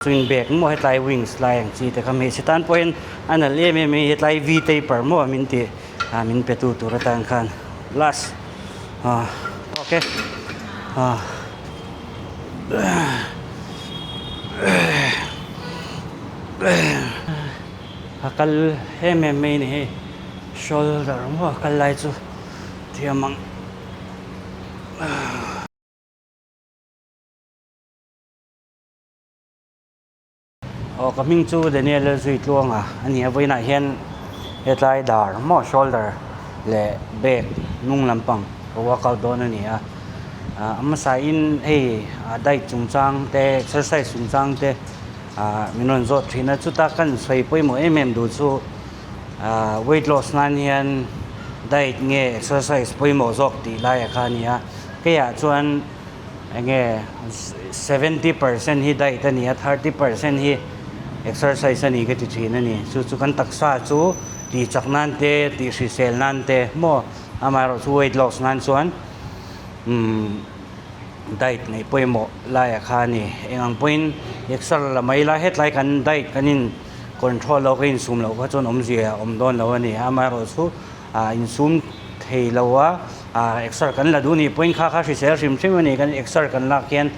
Swing bag maw hetlai wings lai ang chi te kha hmeichhe tan pawhin a nalh em em mai hetlai v taper maw min tih ah min pe tu tur atan khan last ah ok ah a kal em em mai a ni hei shoulder maw a kal lai chu thiam ang. Aw ka hming chu Daniel Lalzuitluanga a ni a vawiinah hian hetlai dar maw shoulder leh back hnung lampang ka workout dawn a ni a ah a hmasa in hei diet chungchang te exercise chungchang te ah min rawn zawt thin a chuta kan sawi pawimawh em em duh chu ah weight loss nan hian diet nge exercise pawimawh zawk tih lai a kha a ni a keiah chuan. Enge 70% hi diet a ni a, 30% hi exercise a ni ka ti thin a ni. Chu chu kan taksa chu tih chak nan te, tih hrisel nan te maw amaherawh chu weight loss nan chuan umm diet neih pawimawh laiah kha a ni. Eng ang pawhin exer la mai la hetlai kan diet kan in control lo ka insum loh kha chuan awmzia a awm dawn lo a ni. Amaherawh chu ah insum thei lo a ah exer kan la duh nih pawhin kha kha hrisel hrim hrim a ni kan exer kan lak hian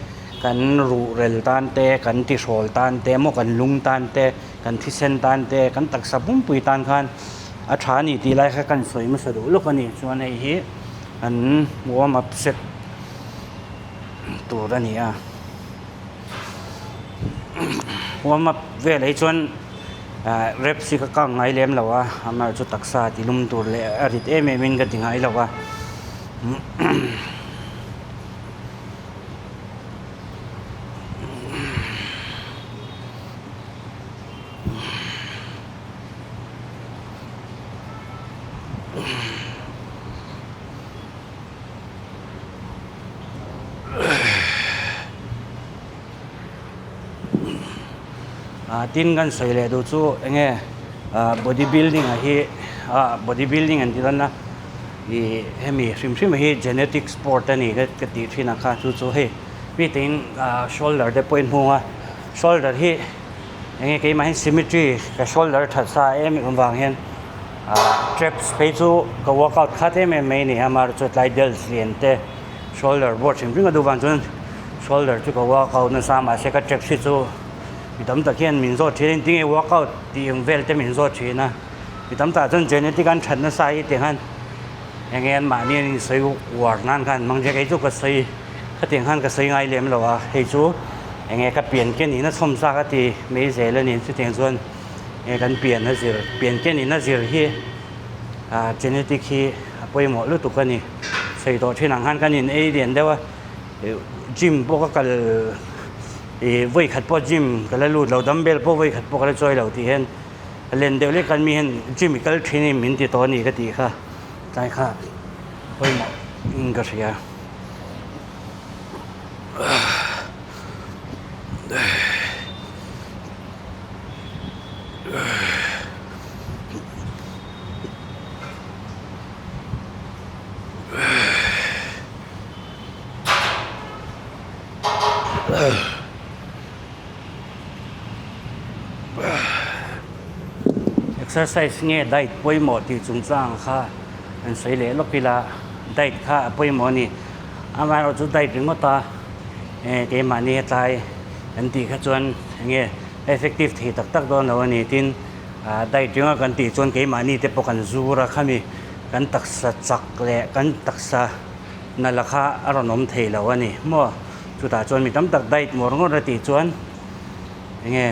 kan ruhrel tan te kan tihrawl tan te emaw kan lung tan te kan thisen tan te kan taksa pumpui tan khan a tha a ni tih lai kha kan sawi hmasa duh lawk a ni chuan hei hi an warm up set tur a ni a warm up velah hi chuan. Ah reps hi ka kang ngai lem lo a amaherawh chu taksa ti lum tur leh a rit em em in ka ti ngai lo a. Ah tin kan sawi leh duh chu eng nge ah body building ah hi ah body building an ti dawn a ih hemi hrim hrim hi genetic sport a ni ka tih thin ang kha chu chu hei mi tiin ah shoulder te pawh in hmung a shoulder hi eng nge keimah hian symmetry ka shoulder that sa em em avang hian ah traps phei chu ka workout khat em em mai a ni a amaherawhchu tlai delts lian te shoulder board hrim hrim a duh vang chuan shoulder chu ka workout nasa a mahse ka traps hi chu mi tam tak hian min zawt thin a engtin nge workout tih ang vel te min zawt thin a mi tam takah chuan genetic an that nasa hi tih khan eng nge an mahni an insawi uar nan khan mang che kei chu ka sawi khatiang khan ka sawi ngai lem lo a hei chu eng nge ka pian ke niin a chhawm zak a ti mai zel a ni chutiang chuan eng nge kan pian a zir pian ke niin a zir hi ah genetic hi a pawimawh lutuk a ni sawi tawh thin ang khan kan in ei lian deuh a. Gym pawh ka kal ih vawi khat pawh gym ka la lut lo dumbbell pawh vawi khat pawh ka la chawi lo tih hian a len deuh lek khan mi hian gym i kal thin in min ti tawh a ni ka tih kha tlai kha pawimawh in ka hria. Exercise nge diet pawimawh tih chungchang kha an sawi leh lawk ila diet kha a pawimawh a ni amaherawh chu diet ringawt a eh keimahni hetlai kan tih kha chuan enge effective thei tak tak dawn lo a ni tin ah diet ringawt kan tih chuan keimahni te pawh kan zur a khami kan taksa chak leh kan taksa na la kha a rawn awm thei lo a ni maw chutah chuan mi tam tak diet ngawr ngawr a tih chuan eng nge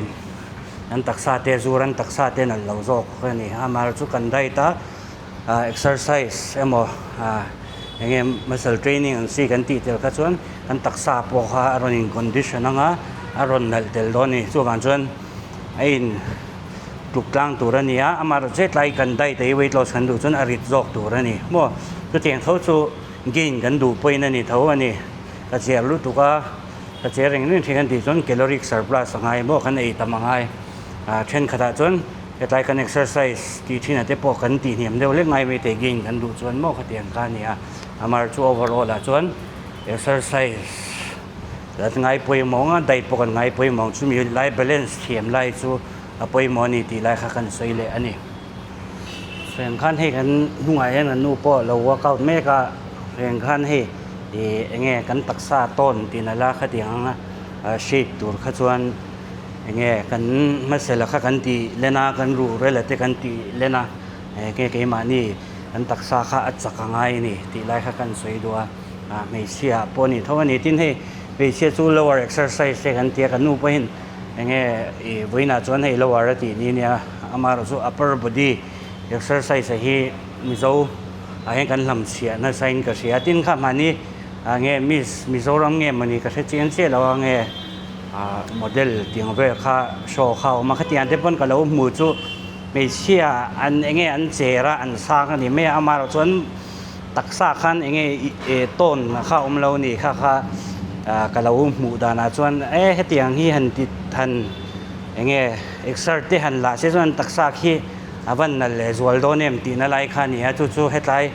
an taksa te zur an taksa te nalh lo zawk a ni a amaherawhchu chu kan diet a ah exercise emaw ah eng nge muscle training ang chi kan tih tel kha chuan kan taksa pawh kha a rawn in condition ang a a rawn nalh tel dawn a ni chuvang chuan a in tluk tlang tur a ni a amaherawhchu chu hetlai kan diet a hi weight loss kan duh chuan a rit zawk tur a ni maw chutiang tho chu gain kan duh pawhin a ni tho a ni ka cher lutuk a ka cher reng reng thin kan tih chuan caloric surplus a ngai maw kan ei tam a ngai ah thenkhatah chuan hetlai kan exercise tih thinah te pawh kan tih hniam deuh lek ngai mai te gain kan duh chuan maw khatiang kha a ni a amaherawhchu overall ah chuan exercise. Kan ngai pawimawh ang a, diet pawh kan ngai pawimawh ang. Chumi lai balance thiam lai chu a pawimawh a ni tih lai kha kan sawi leh a ni. Sawi ang khan hei kan hnungah hian kan nu pawh a lo workout mek a, sawi ang khan hei ih eng nge kan taksa tawn tih nalh a khatiang anga shape tur kha chuan eng nge kan hmasela kha kan tih len a, kan ruhrel te kan tih len a, eng nge keimahni kan taksa kha a chak a ngai a ni tih lai kha kan sawi duh a. Ah hmeichhia pawh a ni tho a ni. Tin hei hmeichhia chu lower exercise te kan ti a, kan nu pawhin eng nge ih vawiinah chuan hei lower a tih ni nia, amaherawh chu upper body exercise a hi Mizo ah hian kan hlam chhiah nasa in ka hria. Tin kha mahni ah nge Miss Mizoram nge mawni ka hre chiang chiah lo a nge ah model tiang vel kha show kha a awm a, khatiang te pawn ka lo hmu chu hmeichhia an eng nge an cher a an sang a ni mai a, amaherawh chuan Taksa khan eng nge tawn kha awm lo ni kha kha ka lo hmuh danah chuan e hetiang hi han ti han eng nge exer te han lah se chuan taksa khi a van nalh leh zual dawn em tihna lai kha a ni a, chu chu hetlai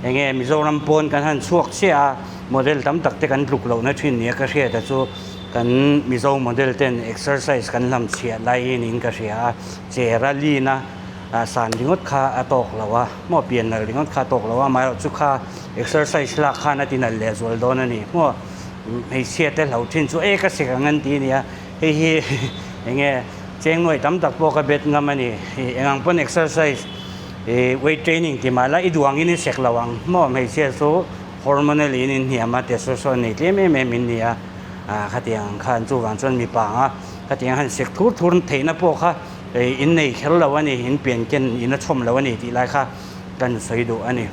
eng nge Mizoram pawn kan han chhuak chiah a model tam tak te kan tluk lohna thin nia ka hriat a chu kan Mizo model ten exercise kan hlam chhiah lai hi niin ka hria a, chera lin a. San ringawt kha a tawk lo a, maw pian nalh ringawt kha a tawk lo a, amaherawh chu kha exercise lak khan a ti nalh leh zual dawn a ni. Maw hmeichhia te hlo thin chu e ka sek ang an ti a nia, hei hi eng nge cheng nuai tam tak pawh ka bet ngam a ni. Eng ang pawn exercise ih weight training ti mah la i duh angin i sek lo ang, maw hmeichhia chu hormonal in inhniam a, testosterone nei tlem em em in ni a, khatiang ang khan chuvang chuan mipa anga khatiang han sek thur thur theihna pawh kha Hei in nei kher lo a ni, in pian ken in a chhawm lo a ni tih lai kha kan sawi duh a ni.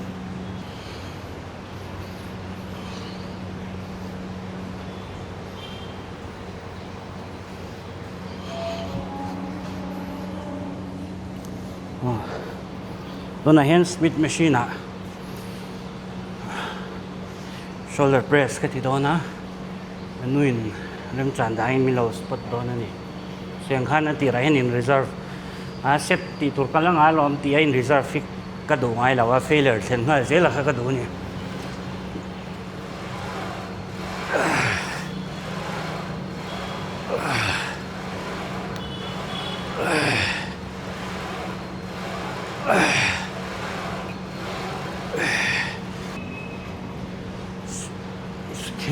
Tunah hian smith machine ah shoulder press ka ti dawn a, a nuin remchan dahin min lo spot dawn a ni. Siang khan a tirah hian in reserve a set tih tur ka la ngai alawm tih a in reserve hi ka duh ngai lo a, failure thlen nghal zel a kha ka duh a ni.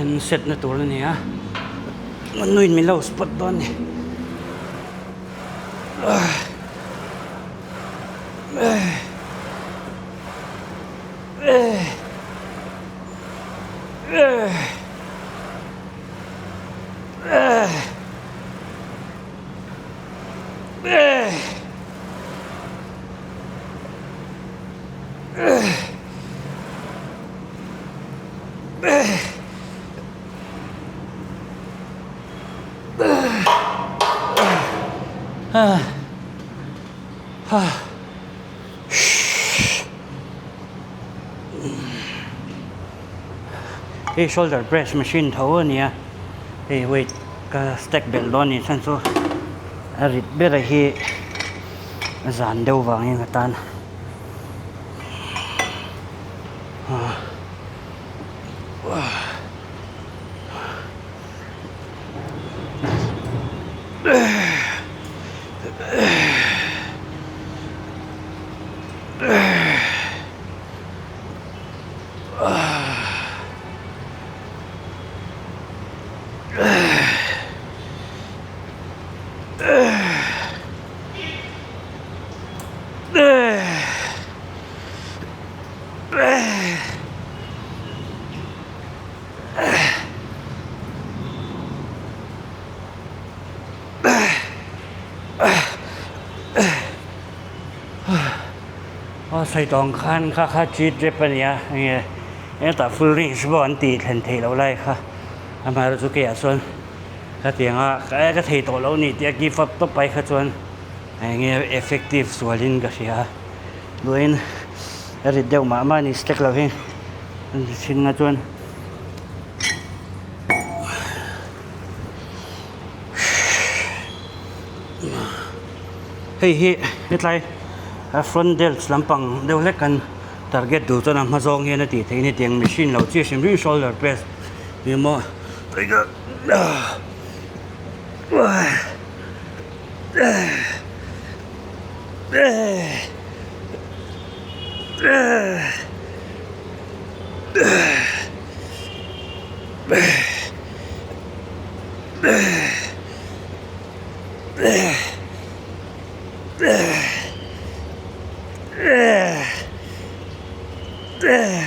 Then set na tur a ni a nuin min lo spot dawn a ni. Hei shoulder press machine tho a nia hei weight ka stack belh dawn a nih chhan chu a rit ber a hi a zan deuh vangin ka tan. Aw sawi tawng khan kha kha cheat rep a nia enge hetah full range pawh an tih thlen theih loh lai kha amaherawhchu keiah chuan khatiang a ka thei tawh loh a ni tih a give up tawp ai kha chuan enge effective sualin ka hria a. Duain a rit deuh mah mah a ni stack lo hi an ti thin nga chuan hei hi hetlai a front delts lampang deuh hlek kan target duh chuan a hma zawng hian a tih theih a ni tiang machine lo chi hrim hrim shoulder press eng emaw.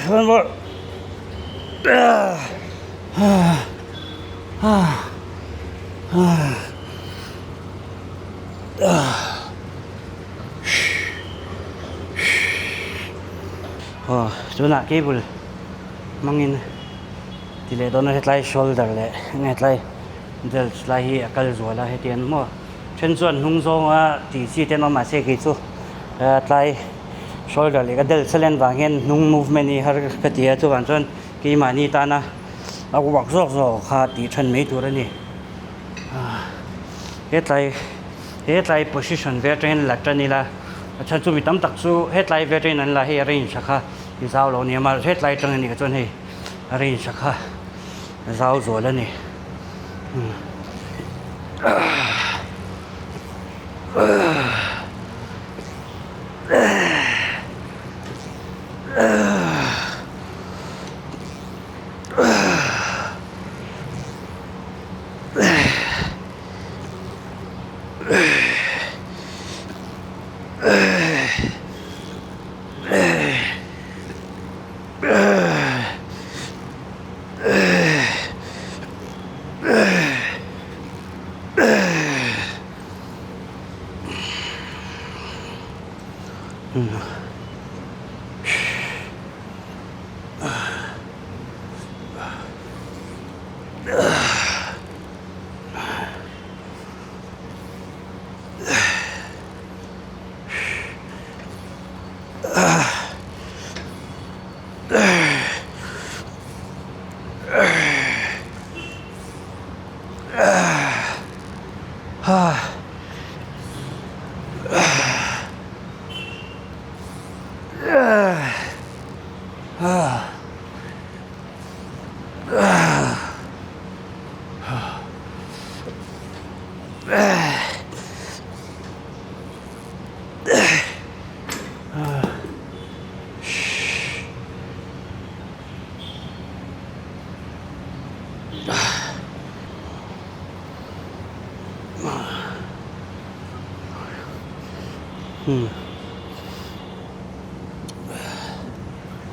One more. Aw tunah cable hmangin ti leh dawn a hetlai shoulder leh enge hetlai belt lai hi a kal zual a hetiang maw then chuan hnung zawnga tih chi te an awm mahse kei chu tlai shoulder leh ka delh chalen vang hian hnung movement hi har ka ti a chuvang chuan keimahni tana a uak zawk zawk kha tih than mai tur a ni hetlai hetlai position ve atangin la tan ila a chhan chu mi tam tak chu hetlai ve atangin an la hei arrange a kha i zau lo nia mahse hetlai atang anih chuan hei arrange a kha zau zual a ni.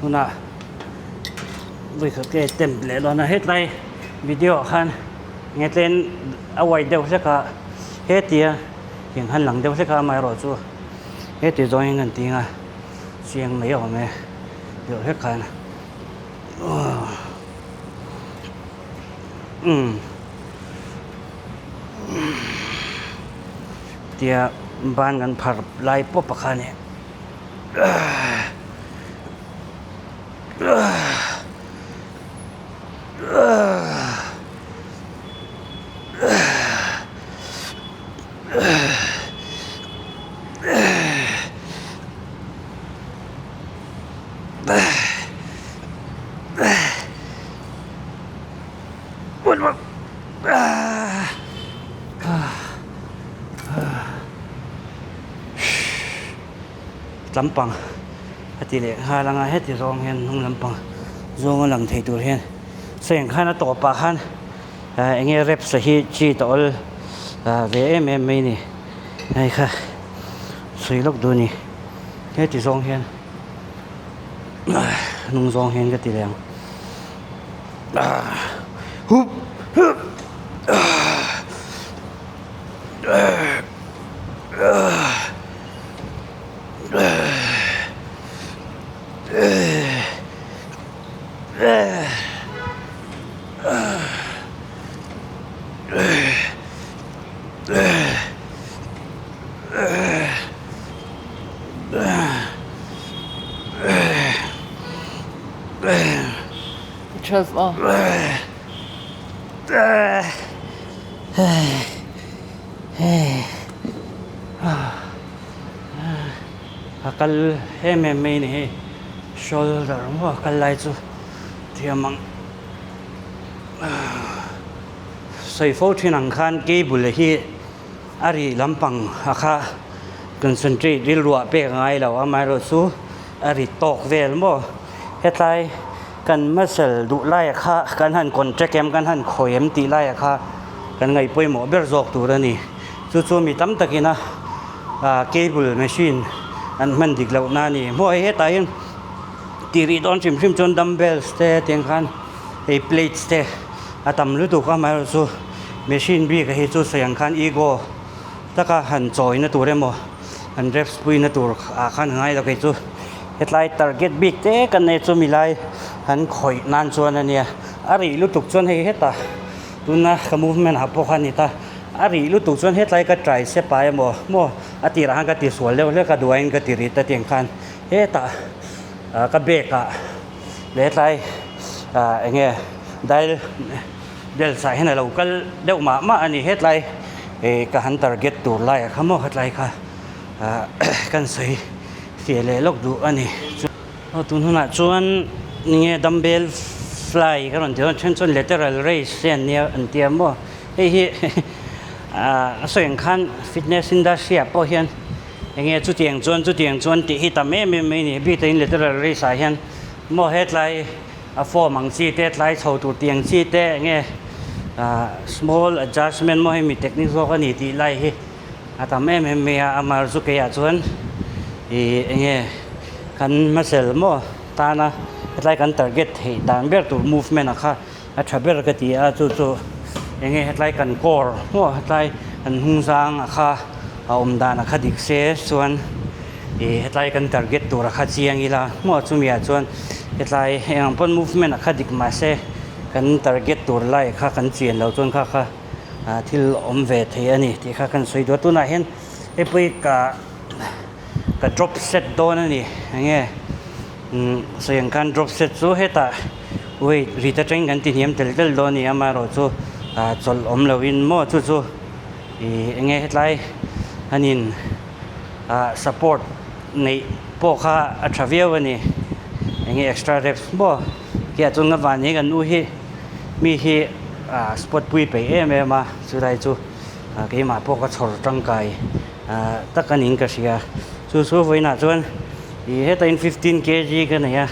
Tunah vawikhat ke attempt leh dawn a hetlai video ah khan nge tlem a uai deuh hlek a hetia tiang khan lang deuh hlek a amaherawhchu heti zawngin kan ti ang a chiang mai awm e deuh hlek khan umm tia ban kan phar lai pawp a kha a ni. Lampang a ti leh nghal ang a heti zawng hian hnung lampang zawnga lang thei tur hian seng khan a tawpah khan eng nge reps a hi chi ta awl ve em em mai a ni hei kha sawi lawk duh a ni heti zawng hian hnung zawng hian ka ti leh ang hup hup. 12 aw. A kal em em mai a ni hei shoulder maw a kal lai chu thiam ang. Sawi fo thin ang khan cable hi a ri lampang a kha concentrate rilruah pek a ngai lo amaherawh chu a ri tawk vel maw hetlai kan muscle duh laia kha kan han contract em kan han khawi em tih laia kha kan ngaih pawimawh ber zawk tur a ni chu chu mi tam takina ah cable machine an hman dik loh na a ni maw hei hetah hian tih rih dawn hrim hrim chuan dumbbells te tiang khan hei plates te a tam lutuk a amaherawhchu machine bik a hi chu sawi ang khan ego taka han chawina tur emaw han reps puina tur ah khan a ngai lo kei chu hetlai target bik te kan nei chu milai han khawih nan chuan a nia a rih lutuk chuan hei hetah tuna ka movement ah pawh kha a ni ta a rih lutuk chuan hetlai ka tricep ah emaw maw a tirah khan ka ti sual deuh hlek a duaiin ka ti rit a tiang khan hetah ah ka bag ah leh tlai ah eng nge dail belt ah hian a lo kal deuh mah mah a ni hetlai ih ka han target tur lai ah kha maw hetlai kha ah kan sawi fiah leh lawk duh a ni aw tun hunah chuan enge dumbbell fly ka rawn tih dawn then chuan lateral raise te an nia an tia maw hei hi ah a sawi ang khan fitness industry ah pawh hian Enge chutiang chuan chutiang chuan tih hi tam em em mai ni. Biktain lateral raise ah hian maw hetlai a form ang chi te tlai chho tur tih ang chi te enge ah small adjustment maw hemi technique zawk a ni tih lai hi a tam em em mai a. Amah chu keiah chuan ih enge kan hmasel maw tana hetlai kan target theih dan ber tur movement a kha a tha ber ka ti a chu chu enge hetlai kan core maw hetlai kan hnung zang a kha a awm dan a kha dik se chuan ih hetlai kan target tur a kha chiang ila maw chumi ah chuan hetlai eng ang pawn movement a kha dik mahse kan target tur lai kha kan chian loh chuan kha kha ah thil awm ve thei a ni tih kha kan sawi duh a tunah hian hei pawh hi ka ka drop set dawn a ni enge umm sawi ang khan drop set chu hetah weight rit atangin kan ti hniam tel tel dawn a ni amaherawh chu ah chawlh awm loin maw chu chu ih enge hetlai hanin ah support neih pawh kha a tha viau a ni enge extra reps maw khiah chuan avang hi kan nu hi mi hi ah spot pui peih em em a chulai chu ah keimah pawh ka chhawr tangkai. Ah tak a niin ka hria chu chu vawiinah chuan ih heta in 15 kg ka nei a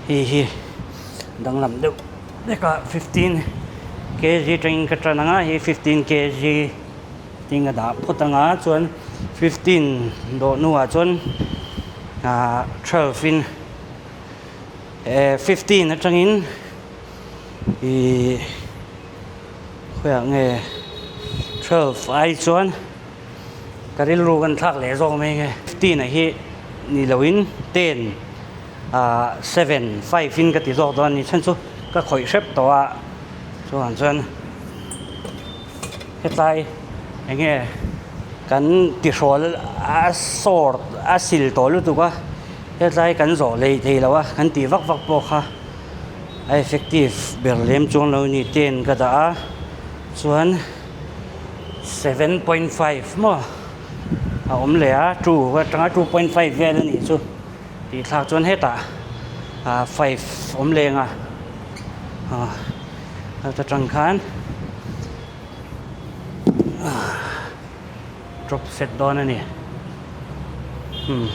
hei hi danglam deuh vek a 15 kg atangin ka tan ang a hei 15 kg tin ka dah phawt ang a chuan 15 dawh hnuah chuan ah 12 in eh 15 atangin ih khawiah nge 12 ai chuan. Ka rilru kan thlak leh zawk mai nge. 15 a hi ni loin 10 ah 7 5 in ka ti zawk dawn a ni chhan chu ka khawih hrep tawh a chuan chuan hetlai enge kan tihrawl a sawr a sil tawh lutuk a hetlai kan zawh lei thei lo a kan tih vak vak pawh kha a effective ber lem chuang lo a ni 10 ka dah a chuan. 7.5 maw a awm leh a 2 atanga 2.5 vel a nih chu tih thlak chuan hetah ah 5 awm leng a ah heta tang khan ah drop set dawn a ni umm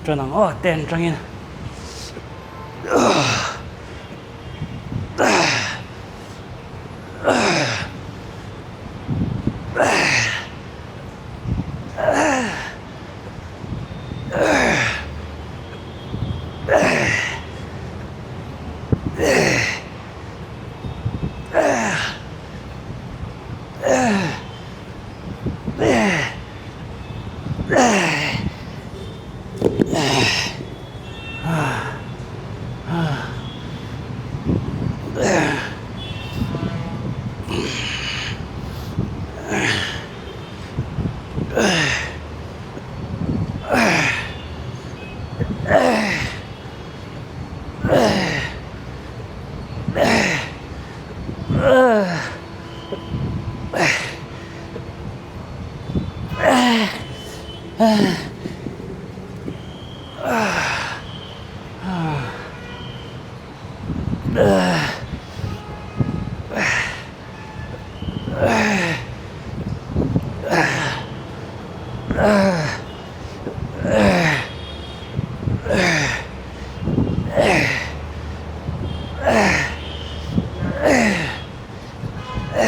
tan ang aw 10 atangin ah. Ka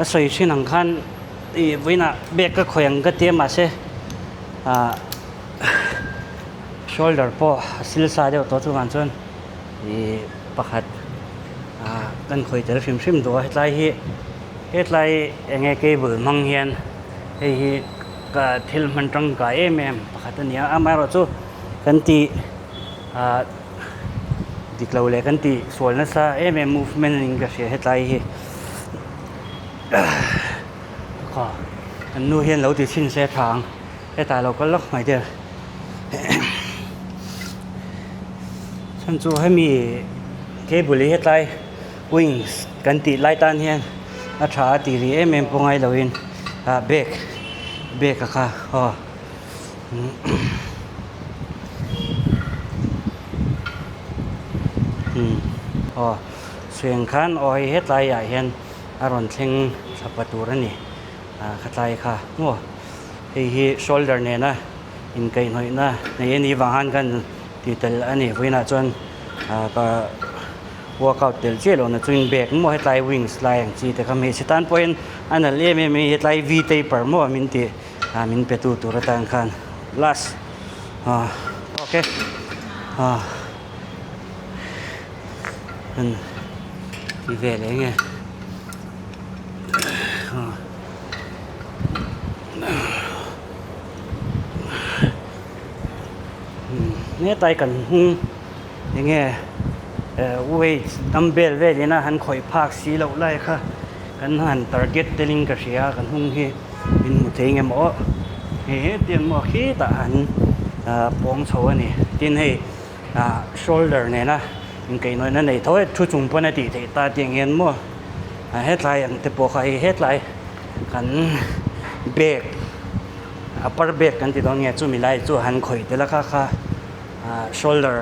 sawi thin ang khan ih vawiinah bag ka khawih ang ka ti a mahse ah shoulder pawh a sil sa deuh tawh chuvang chuan ih pakhat ah kan khawih tel hrim hrim duh a hetlai hi hetlai eng nge cable hmang hian hei hi ka thil hman tangkai em em pakhat a ni a amaherawhchu kan tih ah dik lo leh kan tih sual nasa em em movement a niin ka hria hetlai hi khaw an nu hian lo ti chhin se tha ang hetah lo kal lawk mai der chhan chu hemi cable hi hetlai wings kan tih lai tan hian a tha a tih rih em em pawh ngai lo in ah bag bag a kha aw. Aw suiang khan aw hei hetlai ah hian a rawn thleng thla pa tur a ni ah khatlai kha maw hei hi shoulder nena inkaihhnawihna nei a nih vang khan kan ti tel a ni vawiinah chuan ah ka workout tel chiah loh na chuan bag maw hetlai wings lai ang chi te kha hmeichhe tan pawhin a nalh em em a hetlai v taper maw min tih. ah min pe tu tur atan khan last ah ok ah an ti vel eng nge ah hetlai kan hnung eng nge eh weight dumbbell velin a han khawih phak si loh lai kha kan han target telin ka hria kan hnung hi. In hmu thei nge maw hei hetiang maw khitah an pawng chho a ni tin hei ah shoulder nena inkaihhnawihna nei tho e thu chung pawn a tih theih ta tiang hian maw hetlai ang te pawh kha hei hetlai kan bag upper bag kan ti dawn nge chumi lai chu han khawih tel a kha kha ah shoulder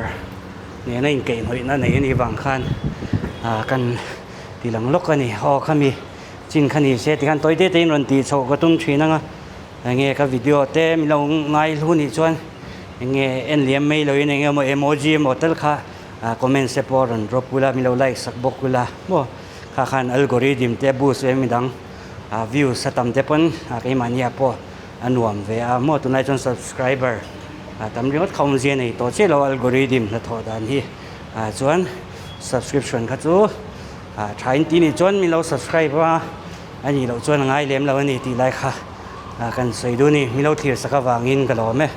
nena inkaihhnawihna nei a nih vang khan ah kan ti lang lawk a ni aw khami. Chin kha ni se tikhan tawi te tein rawn tih chhoh ka tum thin anga enge ka video te min lo ngai hlu nih chuan enge en liam mai loin enge maw emoji emaw tal kha comments te pawh rawn drop ula min lo like sak bawk ula maw kha khan algorithm te boost ve midang views a tam te pawn keimahni ah pawh a nuam ve a maw tunlai chuan subscriber tam ringawt kha awmzia nei tawh chiah lo algorithm hnathawh dan hi chuan subscription kha chu. Ah tha in ti nih chuan min lo subscribe a, a nih loh chuan a ngai lem lo a ni tih lai kha ah kan sawi duh a ni. Min lo thlir sak avangin ka lawm e.